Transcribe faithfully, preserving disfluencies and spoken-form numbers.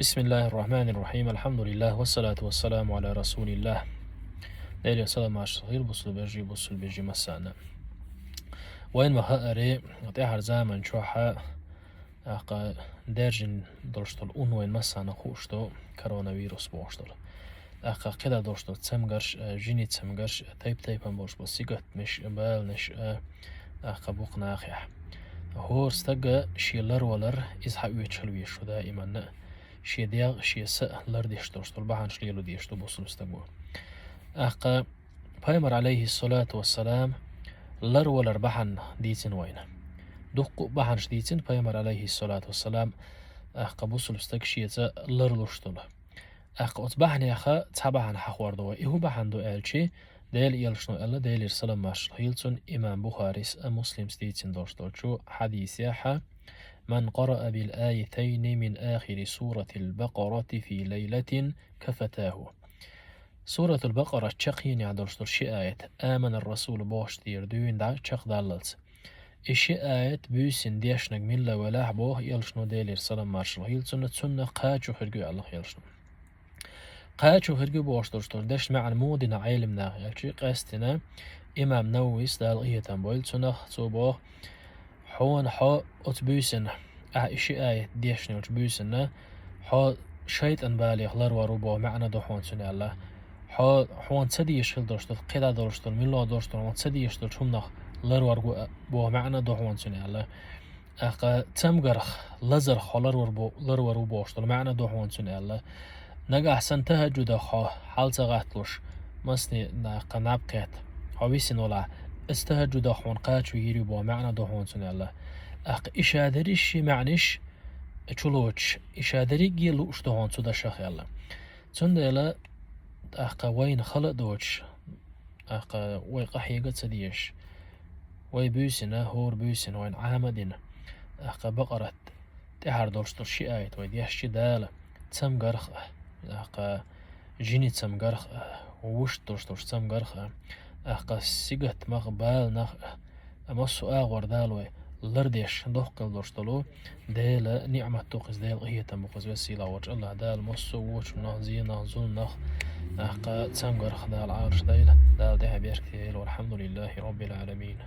بسم الله الرحمن الرحيم. الحمد لله والصلاة والسلام على رسول الله. Делера салам-маршал хилда бусалба вежарий, бусалба йижарий массанена. Вайна ма хаъара, тӀаьхьара заман чухь, тӀаккха даьржина долуш долу ун вайна массарна хууш ду, коронавирус бохуш долу. ТӀаккха кхидӀа долуш долу цамгарш а, жинийн цамгарш а, тайп-тайпана болуш болу сингаттамаш а, баланаш а, тӀаккха бу-кх нахехь. ХӀора стага шен ларвалар, иза хьаоьцуш хила везаш ву даиманна а. Шен дегӀ а, шен са а лардеш долуш долу бахьанаш лело дезаш ду бусалба стага. ТӀаккха Пайхамар, Ӏалайхиссалату вассалам, ларвалар бахьана дийцина вайна. Дуккха а бахьанаш дийцина Пайхамар, Ӏалайхиссалату вассалам, тӀаккха бусалба стаг шеца ларлуш долу. ТӀаккха оцу бахьанех цхьа бахьана хьахор ду вай. И хӀун бахьана ду аьлча, Делан Элчано аьлла, Делера салам-маршал хилла цунна, имам Бухарис а, Муслимс дийцина долуш долчу хьадисехь: «من قرأ بالآيتين من آخر سورة البقرة في ليلة كفتاه». Суратул Бакъара чаккхенехь долуш долу ши аят, «Аманар-Расул» бохучу тӀера дуьйна дӀа чекхдаллалц. И ши аят буьйсанна дешнарг милла велахь а, боху Элчано, Делера салам-маршал хилла цунна, цунна кхачо хирг ю аьлла Элчано. Кхачо хирг ю бохуш долуш долу дешан маьӀна муха дина Ӏелам наха аьлча, къаьсттина имам Нававис, Дала къинхетам бойла цунах, цо боху: «Хьуна хьо оцу буьйсанна, ахь и ши аят дешна йолчу буьйсанна, хьо шайтӀан балех ларвар ву боху маьӀна ду хьуна цуьнан», аьлла. Хьо, хьуна ца дезаш хила долуш долу, кхидӀа долуш долу, муьлхха долуш долу, хьуна ца дезаш долчу хӀуманах ларвар ву боху маьӀна ду хьуна цуьнан аьлла. ТӀаккха цамгарх, лазарх хьо ларвар бу-, ларвар ву бохуш долу маьӀна ду хьуна цуьнан аьлла. Нагахь санна тахӀажжудах хьо хьал ца гӀатталуш, масане, тӀаккха наб кхетта, хьо висина валахь, оцу тахӀажжудах хьуна кхачо йийр ю боху маьӀна ду хьуна цуьнан аьлла. ТӀаккха и шадерриш ши маьӀнаш чулоцуш, и шадерриге а лууш ду хьуна цу дашах аьлла. Цундела, тӀаккха вайна хала а доцуш, тӀаккха вай къахьега а ца дезаш, вай буьйсанна, хӀора буьйсанна вайна Ӏама а дина, тӀаккха Бакъарат тӀаьхьара долуш долу ши аят вай дешча, Дала цамгарх а, тӀаккха жинийн цамгарх а, вуьшта долуш долуш цамгарх а, тӀаккха сингаттамах а, баланах а, массо а агӀор Дала вай лардеш дохкал долуш долу Делан ниӀмат ду-кх иза, Делан къинхетам бу-кх иза, веза-сийлахь волчу АллахӀ Дала массо а вочунах, зенах, зуламах, тӀаккха цамгарх Дала Ӏалаш дойла, Дала тӀаьхье беркате йойла. Валхьамдулиллахи Роббил Ӏаламин.